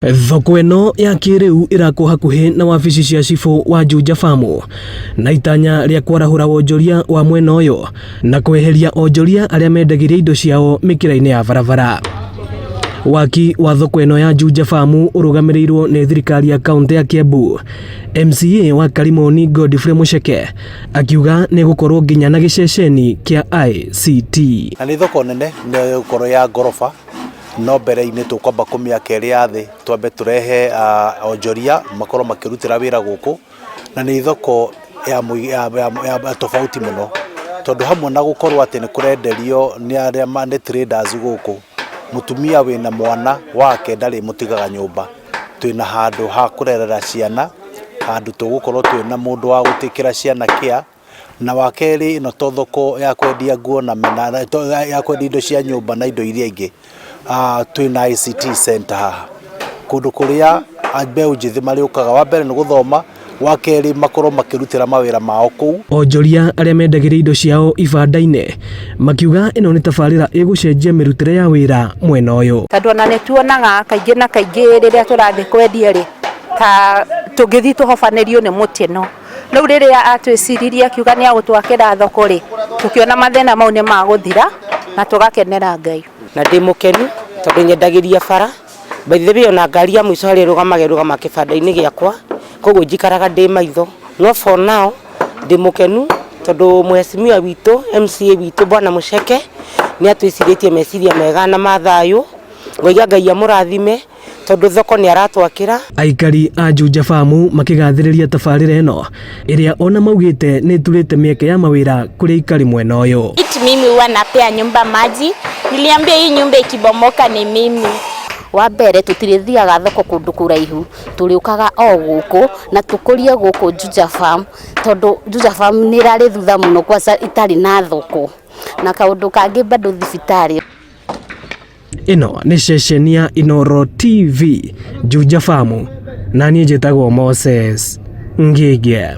Thoko ĩno ya kĩrĩu ĩrakwo hakuhĩ na wabici cia cibũ wa Juja Farm na itanya rĩa kwarahũra wonjoria wa mwena ũyũ na kweheria onjoria arĩa mendagĩria indo ciao mĩkĩra-inĩ ya barabara. Waki wa thoko ĩno ya Juja Farm ũrũgamĩrĩirwo nĩ thirikari ya kaunti ya Kiambu. MCA wa Karimoni Godfrey Mucheke akiuga nĩ gũkorwo nginya na gĩceceni kĩa ICT. Na nĩ thoko nene nĩ gũkorwo ya ngoroba no mbere-inĩ tũkwamba kũmĩaka ĩrĩ ya thĩ twambe tũrehe onjoria makorwo makĩrutĩra wĩra gũkũ na nĩ thoko ya, ya, ya, ya tofauti mũno tondũ hamwe na gũkorwo atĩ nĩ kũrenderio nĩ arĩa nĩ traders gũkũ mũtumia wĩna mwana wake ndarĩ mũtigaga nyũmba twĩna handũ ha kũrerera ciana handũ tũgũkorwo twĩna mũndũ wa gũtĩkĩra ciana care na wa kerĩ ĩno to thoko ya kwendia nguo na, na ya kwendia indo cia nyũmba na indo iria ingĩ. Twĩna ICT center haha kũndũ kũrĩa mbeũ njĩthĩ marĩũkaga wa mbere nĩ gũthoma wa kerĩ makorwo makĩrutĩra mawĩra mao kũu. Onjoria arĩa mendagĩria indo ciao ibanda-inĩ makiuga ĩno nĩ tabarĩra ĩgũcenjia mĩrutĩre ya wĩra mwena ũyũ. Tondũ ona nĩ tuonaga kaingĩ na kaingĩ rĩrĩa tũrathiĩ kwendia rĩ ta tũngĩthiĩ tũhobanĩrio nĩ mũtino rĩu rĩrĩa atwĩciririe akiuga nĩ agũtwakĩra thoko rĩ tũkĩona mathĩna mau nĩ magũthira na tũgakenera Ngai. Na ndĩ mũkenu tondũ nyendagĩria bara by the way ona ngari ya mũico harĩa ĩrũgamaga ĩrũgama kĩbanda-inĩ gĩakwa koguo njikaraga ndĩ maitho no for now ndĩ mũkenu tondũ mheshimiwa witũ MCA witũ Bwana Mucheke nĩ atwĩcirĩtie meciria mega na ma thayũ ngoiga Ngai amũrathime tondũ thoko nĩ aratwakĩra. Aikari a Juja Farm makĩgathĩrĩria tabarĩra ĩno ĩrĩa ona maugĩte nĩ ĩturĩte mĩeke ya mawĩra kũrĩ aikari mwena ũyũ. Mimi huwa napea nyumba maji. Niliambia hii nyumba ikibomoka ni mimi. Wa mbere tũtirĩthiaga thoko kũndũ kũraihu tũrĩũkaga o gũkũ na tũkũrie gũkũ Juja Farm tondũ Juja Farm nĩ ĩrarĩ thutha mũno kwanza itarĩ na thoko na kaũndũ kangĩ bado thibitarĩ. Ĩno nĩ ceceni ya Inooro TV Juja Farm na niĩ njĩtagwo Moses Ngĩgĩ.